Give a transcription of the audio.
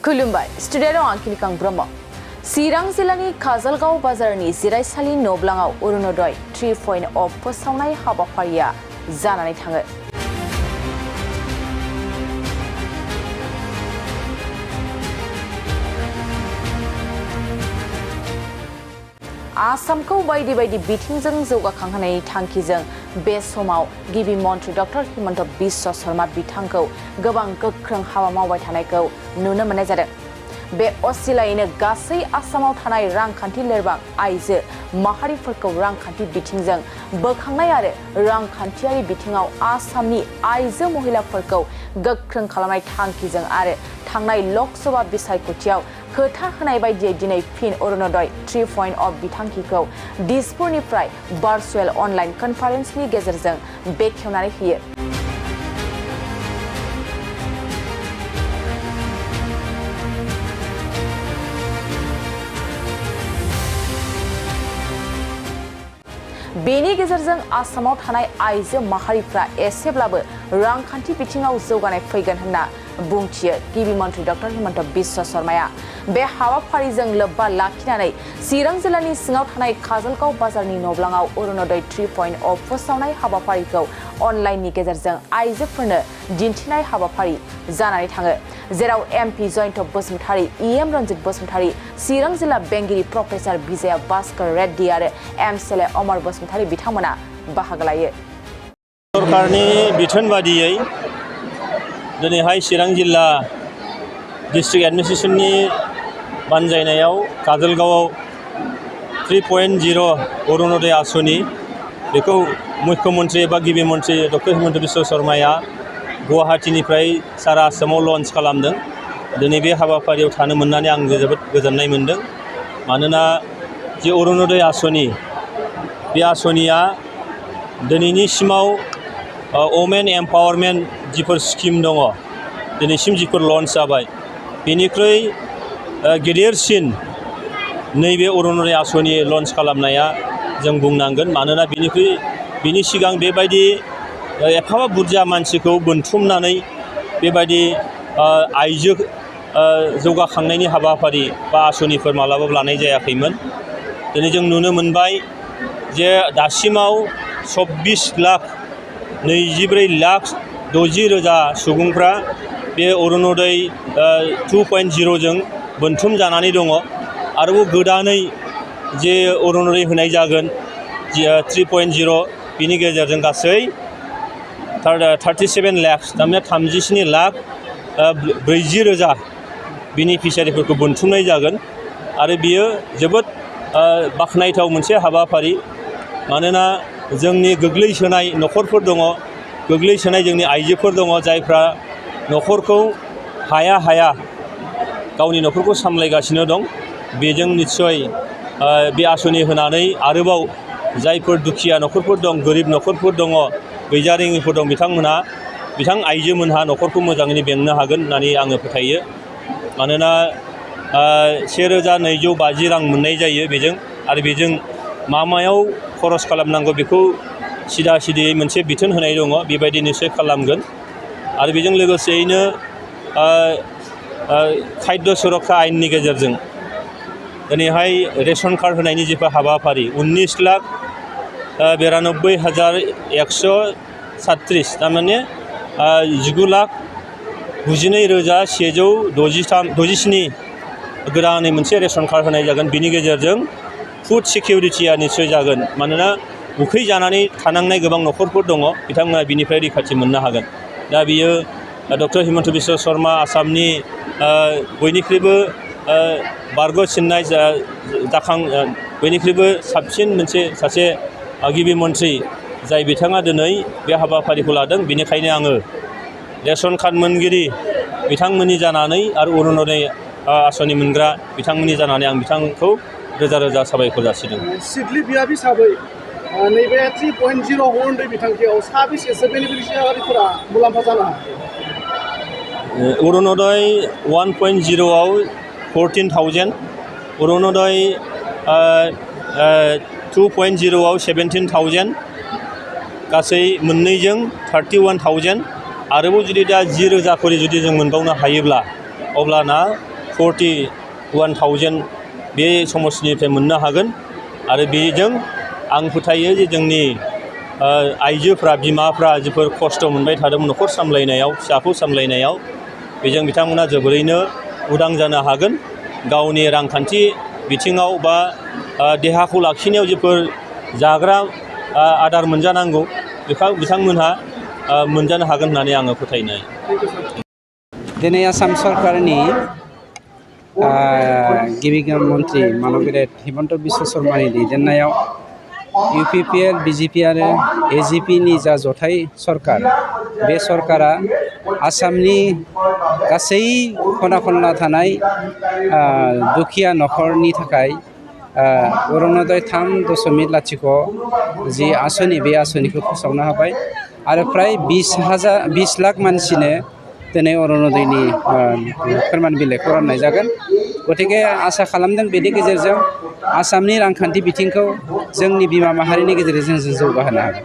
खुलुमबाय स्टुडिय'आव आं किलिकां ब्रह्म चिरां जिल्लानि काजलगाव बाजारनि जिरायसालि न'ब्लाङाव अरुणोदय 3.0 फोसावनाय हाबाफारिया जानानै थाङो। आसामखौ बायदि बायदि बिथिंजों जौगाखांहोनायनि थांखिजों बे समाव गिबि मन्थ्रि डक्टर हिमन्त बिश्व शर्मा बिथांखौ गोबां गोख्रों हाबा मावबाय थानायखौ नुनो मोननाय जादों। बे असिलायैनो गासै आसामाव थानाय रांखान्थि लोरबां आइजो माहारिफोरखौ रांखान्थि बिथिंजों बोखांनाय आरो रांखान्थियारि बिथिङाव आसामनि आइजो महिलाफोरखौ गोख्रों खालामनाय थांखिजों आरो थांनाय लकसभा बिसायख'थियाव खोथा होनाय बायदियै दिनै फिन अरुणोदय 3.0 बिथांखिखौ दिसपुरनिफ्राय भार्चुएल अनलाइन कनफारेन्सनि गेजेरजों बेखेवनानै होयो। बेनि गेजेरजों आसामाव थानाय आइजो माहारिफ्रा एसेब्लाबो रांखान्थि बिथिङाव जौगानाय फैगोन होनना बुंथियो गिबि मन्थ्रि डक्टर हिमन्त बिश्व शर्माया। बे हाबाफारिजों लोब्बा लाखिनानै चिरां जिल्लानि सिङाव थानाय काजलगाव बाजारनि न'ब्लाङाव अरुणोदय 3.0 फोसावनाय हाबाफारिखौ अनलाइननि गेजेरजों आइजोफोरनो दिन्थिनाय हाबाफारि जानानै थाङो, जेराव एमपि जयन्त बसुमतारी, इएम रन्जित बसुमतारी, चिरां जिल्ला बेंगिरि प्रफेसर विजया भास्कर रेड्डी आरो एमसिएलए अमर बसुमतारी बिथांमोना बाहागो लायो। सरकारनि बिथोन बादियै दिनैहाय चिरां जिल्ला डिस्ट्रिक्ट एडमिनिस्ट्रेसननि बानजायनायाव काजलगावआव 3.0 अरुणोदय आसनि बेखौ मुख्यमन्त्रि एबा गिबि मन्थ्रि डक्टर हिमन्त बिश्व शर्माया गुवाहाटीनिफ्राय सारा आसामाव लन्च खालामदों। दिनै बे हाबाफारियाव थानो मोननानै आं जोबोद गोजोननाय मोनदों। मानोना जे अरुणोदय आसनि बे आसनिया दिनैनिसिमाव वमेन एम्पावारमेन्ट जिफोर स्किम दङ, दिनैसिम जिफोर लन्च जाबाय, बेनिख्रुइ गेदेरसिन नैबे अरुणोदय आसनि लन्च खालामनाया जों बुंनांगोन। मानोना बिनि सिगां बेबायदि एफाबां बुरजा मानसिखौ बोनथुमनानै बेबायदि आइजो जौगाखांनायनि हाबाफारि बा आसनिफोर मालाबाबो लानाय जायाखैमोन। दिनै जों नुनो मोनबाय जे दासिमाव 24,24,60,000 सुबुंफ्रा बे अरुणोदय 2.0 जों बोनथुम जानानै दङ। आरोबाव गोदानै जे अरुणोदय होनाय जागोन 3.0 बिनि गेजेरजों गासै 37 लाख थारमाने 37,40,000 बेनिफिसियारिफोरखौ बोनथुमनाय जागोन। आरो बियो जोबोद बाख्नायथाव मोनसे हाबाफारि। मानोना जोंनि गोग्लैसोनाय न'खरफोर दङ, गोग्लैसोनाय जोंनि आइजोफोर दङ, जायफ्रा न'खरखौ हाया गावनि न'खरखौ सामलायगासिनो दं। बेजों निस्सय बे आसनि होनानै आरोबाव जायफोर दुखिया न'खरफोर दं, गोरिब न'खरफोर दङ, गैजारोङिफोर दं, बिथां आइजोमोनहा न'खरखौ मोजाङैनो बेंनो हागोन होननानै आङो फोथायो। मानोना 1,250 रां मोननाय जायो बेजों, आरो बेजों मायाव खरस खालामनांगौ बेखौ सिदा-सिदियै मोनसे बिथोन होनाय दङ, बेबायदि निस्सय खालामगोन। आरो बेजों लोगोसेयैनो खाद्य सुरक्षा आयेननि गेजेरजों दिनैहाय रेशन कार्ड होनायनि जेफोर हाबाफारि 19,92,136 थारमाने 19,99,167 गोदानै मोनसे रेशन कार्ड होनाय जागोन। बिनि गेजेरजों फुड सिकिउरिटिया निस्सय जागोन। मानोना उखै जानानै थानांनाय गोबां न'खरफोर दङ, बिथांमोना बिनिफ्राय रैखाथि मोननो हागोन। दा बियो डक्टर हिमन्त बिश्व शर्मा आसामनि बयनिख्रुइबो बारग'सिननाय बयनिख्रुइबो साबसिन सासे गिबि मन्थ्रि, जाय बिथाङा दिनै बे हाबाफारिखौ लादों। बेनिखायनो आङो रेशन कार्ड मोनगिरि बिथांमोननि जानानै आरो अरुणोदय आसनि मोनग्रा बिथांमोननि जानानै आं बिथांखौ रोजा रोजा साबायखर जासिदों। सिडली बियाब हिसाबै नैबे 3.0 अरुणोदय बिथांखियाव साबेसेसो बेनिफिसियारिफोरा मुलाम्फा जानो हायो? अरुणोदय 1.0 आव 14,000, अरुणोदय 2.0 आव 17,000, गासै मोननैजों 31,000। आरोबाव जुदि दा 10,000 खरि जुदि जों मोनबावनो हायोब्ला अब्लाना 41,000 बे समष्टिनिफ्राय मोननो हागोन आरो बेजों आं फोथायो जे जोंनि आइजोफ्रा बिमाफ्रा जोबोर खस्थ' मोनबाय थादोंमोन न'खर सामलायनायाव फिसाखौ सामलायनायाव बेजों बिथांमोना जोबोरैनो उदां जानो हागोन गावनि रांखान्थि बिथिङाव बा देहाखौ लाखिनायाव जोबोर जाग्रा आदार मोनजानांगौ बिथांमोनहा मोनजानो हागोन होननानै आङो फोथायनाय। दिनै आसाम सरकारनि गिबि मन्त्रि मानबिरेड हिमन्त बिश्व शर्मानि दैदेननायाव UPPL BJP आरो AGP नि जा जथाय सरकार बे सरकारा आसामनि गासै खना खनला थानाय दुखिया न'खरनि थाखाय अरुणोदय 3.0 जि आसनि बे आसनिखौ फोसावनो हाबाय आरो फ्राय 20 लाख मानसिनो दिनै अरुणोदयनि फोरमान बिलाइखौ राननाय जागोन। गतिके आसा खालामदों बेनि गेजेरजों आसामनि रांखान्थि बिथिंखौ जोंनि बिमा माहारिनि गेजेरजों जों जौगाहोनो हागोन।